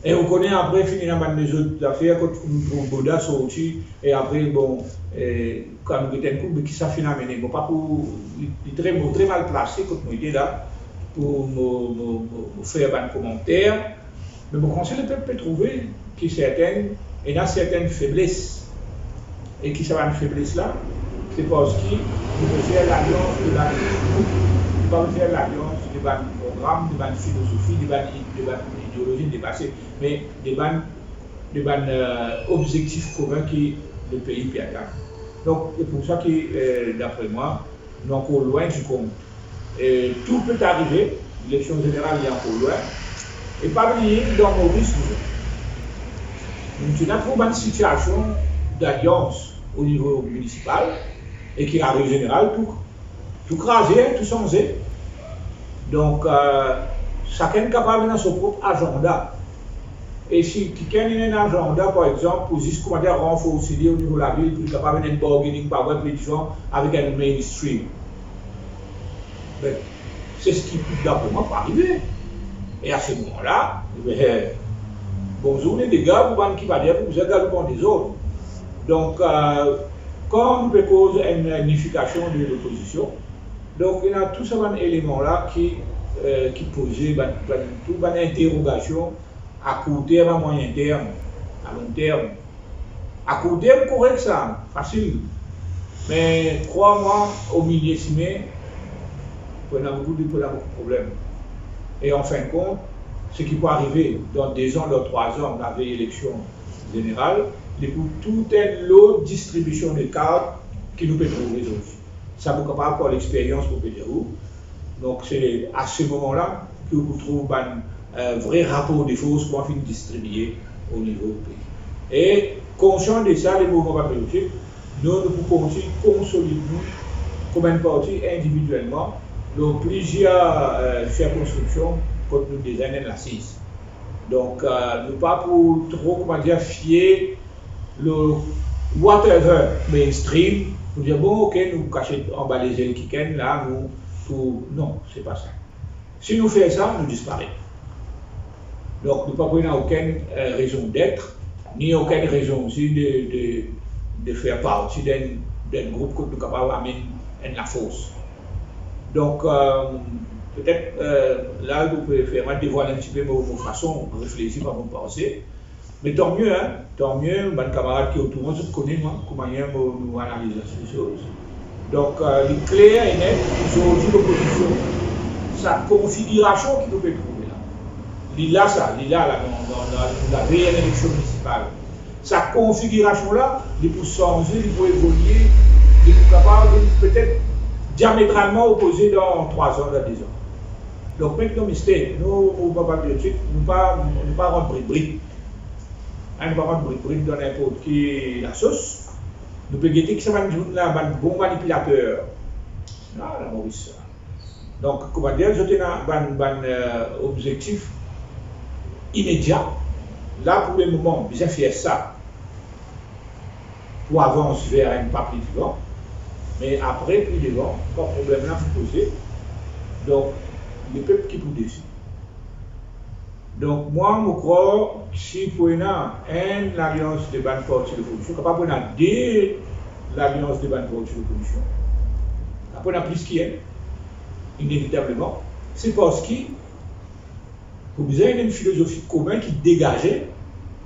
E ou kone apre finn ena bann lezot zafer kot nou trouv Boda sorti, e apre, bon, eh, kan nou get enn kou, me ki sa finn amene? Mo pa pou, li, li tre, mo tre mal plase kot mo ete la pou mo, mo, mo, mo fer bann komanter, me mo panse lepep pe trouve ki sertenn, ena sertenn febles. E ki sa bann febles la? Se parski nou pe fer lalians de bann group, nou pa pe fer lalians de bann program, de bann filozofi, de bann, de bann ideolozi depase, me de bann, de bann, eh, obzektif komin ki lepei pe atann. Donk, se pou sa ki, eh, dapre mwa, nou ankor lwin di kont. E tou pe arive, eleksion zeneral li ankor lwin. E pa bliye, dan Moris, nou, nou ti ena tou bann sitiasion dalians o nivo minisipal, e ki ariv zeneral, tou, tou kraze, tou sanze. Donk, eh, sakenn kapav ena so prop azanda. E si kikenn ena enn azanda, par exanp, pou zis, koumadir, ranforse li o nivo lavil, pou li kapav ena enn bargaining power, pou li dir avek enn mainstream. Be, se seki, dapre mwa, pou arive. E a se moman la, be, bonzour ledega pou bann ki pa dir pou bizin galoup an dezord. Donk, eh, kan nou pe koz enn, enn inifikasion de lopozision, Donk, ena tou sa bann eleman la ki, eh, ki poze bann, bann, tou bann interogasion a kour term, a mwayin term, a long term. A kour term, korek sa, fasil. Me krwar mwa, o milie simin, pou ena boukou, pou ena boukou problem. E an fin de kont, seki pou arive dan de zan, dan trwa zan, avek eleksion zeneral, li pou tou enn lot distribision de kart ki nou pe trouve zordi. Sa pou kapav, par lexperyans, pou pe dir ou. Donk, se a se moman la ki ou pou trouv bann, eh, vre rapor de fors kouma finn distribie o nivo pei. E konsian de sa, lemoman pa pe osi, nou, nou pou kontign konsolid nou kouma enn parti individielman, lor plizier, eh, sirkonskripsion kot nou deza ena enn lasiz. Donk, eh, nou pa pou tro, kouma dir, fie lor whatever mainstream, pou dir, bon, ok, nou kasiet anba lezel kikenn la, nou, pou, non, se pa sa. Si nou fer sa, nou disparet. Donk, nou pa pou ena okenn, eh, raison d'être, ni okenn rezon osi de, de, de fer parti d'enn, d'enn group kot nou kapav amenn enn lafors. Donk, eh, petet, eh, la, ou pe fer mwa devwal enn tipe mo, mo fason reflesir, mo panse. Me tanmie, hein, tanmie, bann kamarad ki otour mwa, zot kone mwa, kouma mo, mo analiz lasoz. Donk, eh, li kler e net, zordi lopozision, sa konfigirasion ki nou pe trouve la, li la sa, li la, la, dan, dan, dan, nou lavey enn eleksion minisipal. Sa konfigirasion la, li pou sanze, li pou evolie, li pou kapav vinn petet diametralman opoze dan trwa zan, dan de zan. Donk, mek no mister, nou, nou pa, pa tirtwit, nou pa, nou pa rant brik-brik. Hein, nou pa rant brik-brik dan ninport ki lasos. Nou pe gete ki sa bann dimoun la, bann bon manipilater. Ah, la Moris, sa. Donk, kouma dir, zot ena bann, bann, eh, obzektif imedia. La, pou lemoman, bizin fer sa pou avans ver enn pa pli devan. Me apre, pli devan, kan problem la pou poze, donk, lepep ki pou deside. Donk, mwa, mo krwar, si pou ena enn lalians de bann parti lopozision, kapav pou ena de lalians de bann parti lopozision, kapav pou ena plis ki enn, inevitableman, se parski pou bizin ena enn filozofi komin ki degaze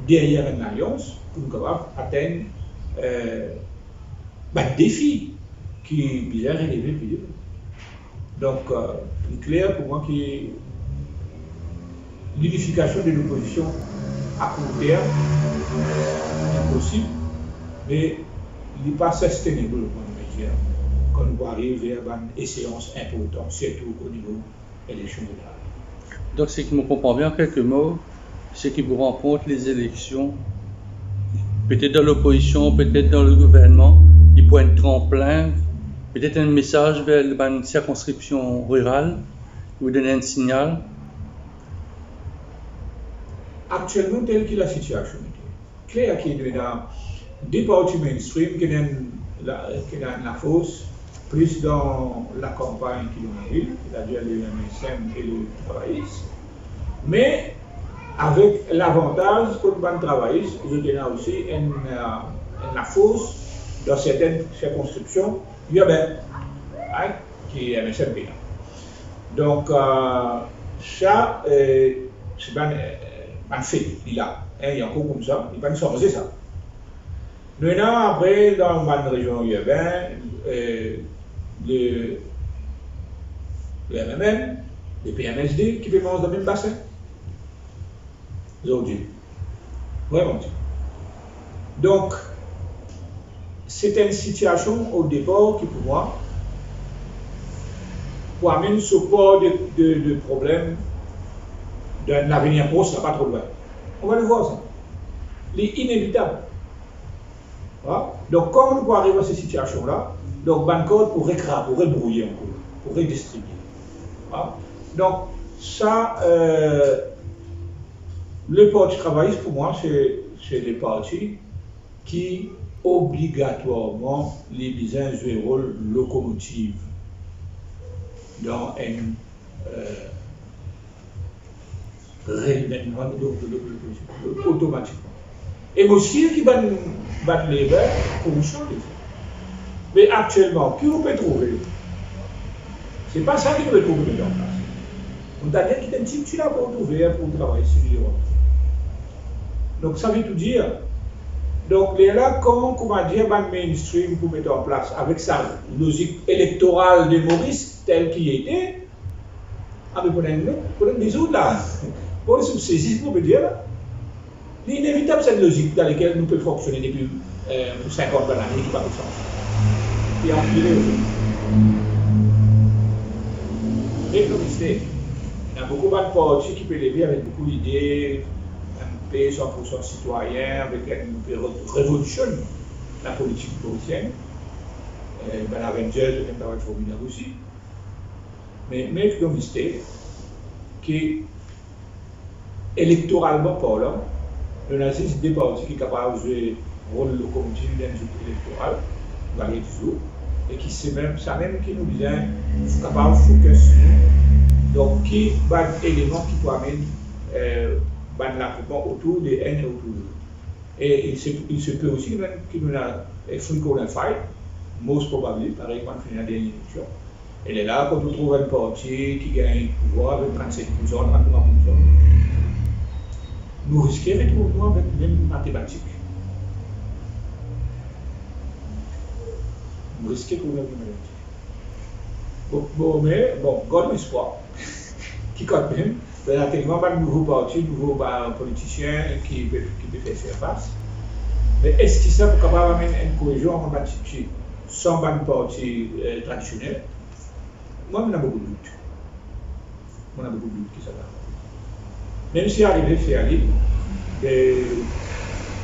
deryer enn lalians pou nou kapav atenn, eh, bann defi ki bizin releve pli devan. Donk, eh, li kler pou mwa ki linifikasion de lopozision a kour term, li posib, me li pa sustainable, mo dir, kan nou ariv ver bann eseans inportan, sirtou o nivo eleksion zeneral. Donk, si mo konpran bien, an kelke mo, seki pou ranport lezileksion, petet dan lopozision, petet dan legouvernman, li pou enn tranplin, petet enn mesaz ver bann sirkonskripsion riral, pou donn enn signal. Aktielman, tel ki lasitiasion ete, kler ki nou ena de parti mainstream ki ena enn la, ki ena enn lafors plis dan lakanpagn ki dan lavil, setadir le M S M e le Travayis. Me avek lavantaz kot bann travayis, zot ena osi enn, eh, enn lafors dan sertenn sirkonskripsion irbenn, hein, ki M S M pena. Donk, eh, sa, eh, se bann, eh, bann fe, li la, hein, li ankor koumsa, li pa'nn sanze sa. Nou ena apre dan bann rezion irbenn, eh, le, le M M M, le P M S D ki pe manz dan mem basin. Zordi. Vreman dir. Donk, se enn sitiasion o depar ki pou mwa, pou amenn so par de, de, de problem dan lavenir pros, la pa tro lwin. On va le voir sa. Li inevitab. Hein? Donk, kouma nou pou ariv a se sitiasion la, donk bann kart pou rekra-, pou rebrouye ankor, pou redistribie. Hein? Donk, sa, eh, le Parti Travayis, pou mwa, se, se le parti ki obligatwarman li bizin zwe rol lokomotiv dan enn, eh, reyilmenn, donk, donk, donk, otomatikman. E mo sir ki bann, bann Labour pou chanz sa. Me aktielman, ki ou pe trouve? Se pa sa ki nou retrouv nou an plas. Nou ta dir ki ti enn ti, ti laport ouver pou travay si li rant. Donk, sa ve tou dir. Donk, lerla, kan, koumadir, bann mainstream pou met an plas avek sa lozik elektoral de Moris, tel ki li ete, a, me pou enn, pou enn dizoud la. Bon, si ou sezi, pou dir la. Li inevitab, sa lozik dan lekel nou pe fonksione depi, eh, sinkant lane, ki pa pe sanze. Li anpire osi. Nek nou miste, ena boukou bann parti ki pe leve avek boukou lide, enn pe san pou san sitwayin, avek enn pe re-, revolisionn lapolitik morisienn. Eh, bann Avengers, enn travay formidab osi. Me, me nek nou miste, ki elektoralman parlan, nou ena zis de parti ki kapav zwe rol lokomotiv dan zout elektoral, nou gagn touzour, e ki se mem, sa mem ki nou bizin kapav focus nou. Donk, ki bann eleman ki pou amenn, eh, bann lagroupman otour de enn e otour de lot. E il se, il se peut aussi mem ki nou ena, eh, three corner fight, most probably, parey kan finn ena dernie eleksion. E lerla, kan ou trouv enn parti ki gagn pouvwar avek trannsenk pou san, tranntrwa pou san, nou riske retrouv nou avek mem matematik. Nou riske trouv nou avek mem matematik. Bon, bon, me, bon, gard nou lespwar. Ki kanmem, ena telman bann nouvo parti, nouvo bann politisien ki pe, ki pe fer sirfas. Me eski sa pou kapav amenn enn koezion ant bann tipti san bann parti, eh, tradisionel? Mwa, mo ena boukou dout. Mo ena boukou dout ki sa kapav. Mem si arive fer li, eh,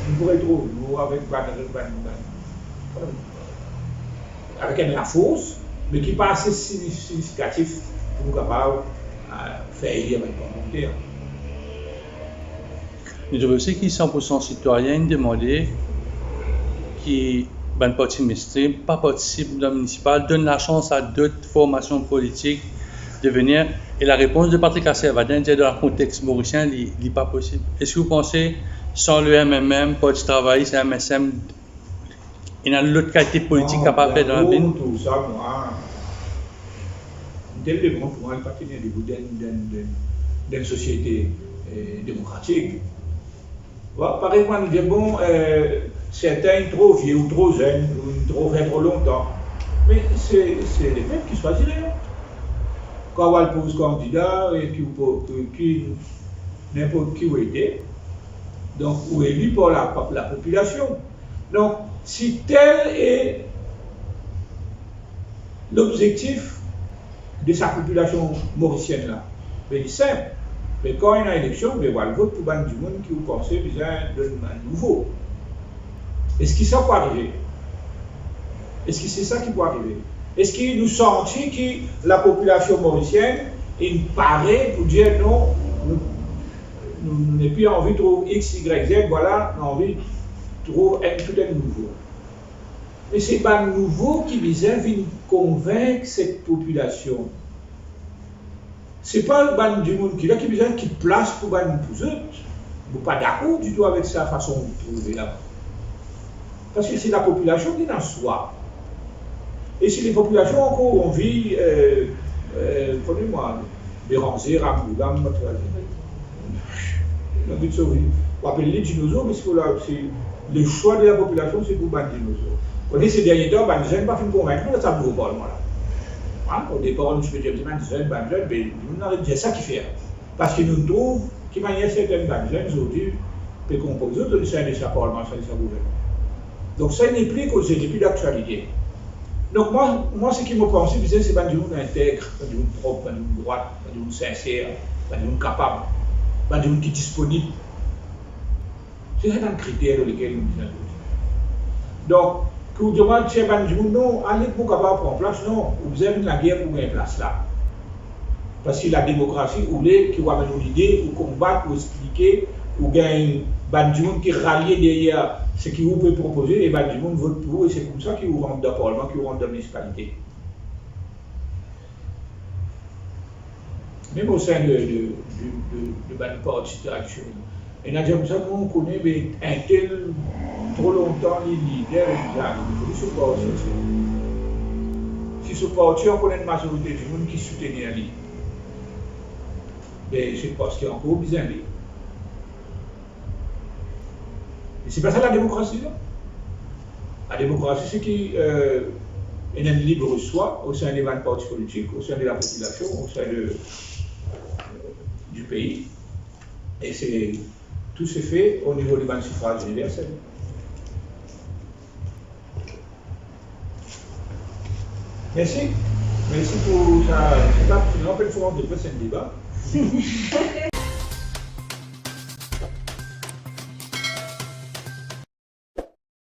nou pou retrouv nou avek bann, bann, bann, avek enn lafors, me ki pa ase signif-, signifikatif pou nou kapav, eh, fer li avek bann volonter. Nou trouve osi ki san pou san sitwayin demande ki bann parti mainstream pa partisip dan minisipal, donn lasans a dot formasion politik de venir. E larepons de Patrick Asservadin, dir dan lakonteks morisien, li, li pa posib. Eski ou panse, san le M M M, Parti Travayis, M S M, ena lot kalite politik kapav fer dan lavil? Non, tou sa, mwa, enn tel demann pou mwa, li pa tenir debout dan, dan, dan, dan enn sosiete, eh, demokratik. Bon, parey kan nou dir, bon, eh, sertin tro vie ou tro zenn, ou tro, fer tro lontan. Me se, se lepep ki swazir, hein. Kan ou al poz kandida, e ki ou po-, ki, ninport ki ou ete, donk ou eli par la, par lapopilasion. Donk, si tel e lobzektif de sa popilasion morisienn la, be li sinp. Me kan ena eleksion, be ou al vot pou bann dimoun ki ou panse bizin donn bann nouvo. Eski sa pou arive? Eski se sa ki pou arive? Eski nou santi ki lapopilasion morisienn inn pare pou dir non, nou, nou, nou nepli anvi trouv X, Y, Z, vwala, nou anvi trouv enn, tou enn nouvo? Me se bann nouvo ki bizin vinn konvink set popilasion. Se pa bann dimoun ki la ki bizin kit plas pou bann, pou zot. Mo pa dakor ditou avek sa fason ou trouve la. Paski se lapopilasion ki ena swa. E si lapopilasion ankor anvi, eh, eh, kone mwa, Béranger, Rambourg, Lam, anvi sove. Ou apel li dinozor, paski la, se, leswa de lapopilasion, se pou bann dinozor. Kone se dernie tan, bann zenn pa finn konvink mwa dan sa nouvo parlman la. Hein, o depar, nou ti pe dir bann zenn, bann zenn, me nou aret dir sa ki fer. Paski nou trouv ki manier sertin bann zenn zordi pe konpoz zot o sein de sa parlman, sa, de sa gouvernman. Donk sa nepli koze, nepli daktialite. Donk mwa, mwa seki mo panse bizin, se bann dimoun integr, bann dimoun prop, bann dimoun drwat, bann dimoun sinser, bann dimoun kapab, bann dimoun ki disponib. Se sa bann kriter lor lekel nou bizin vot. Donk, ki ou dir mwa, tir bann dimoun, non, ale pou kapav pran plas, non, ou bizin vinn lager pou gagn plas la. Paski lademokrasi, ou le ki ou amenn ou lide, ou konbat, ou explike, ou gagn bann dimoun ki ralie deryer seki ou pe propoze, e bann dimoun vot pou ou, e se koumsa ki ou rant dan parlman, ki ou rant dan minisipalite. Mem o sein de, de, de, de, de bann parti tradisionel. Ena dir koumsa, nou, nou kone, be, intel, tro lontan, li lider, li la, li so parti, se, Si so parti ankor ena enn mazorite dimoun ki soutenir li, be se parski ankor bizin li. E se pa sa lademokrasi, non? Lademokrasi, se ki, euh, ena enn libre choix au sein de bann parti politik, au sein de la population, au sein de, du pays. E se, tout se fer o nivo de bann sifraz iniversel. Mersi. Mersi pou sa deba. Sinon, apre, fo nou depres enn deba.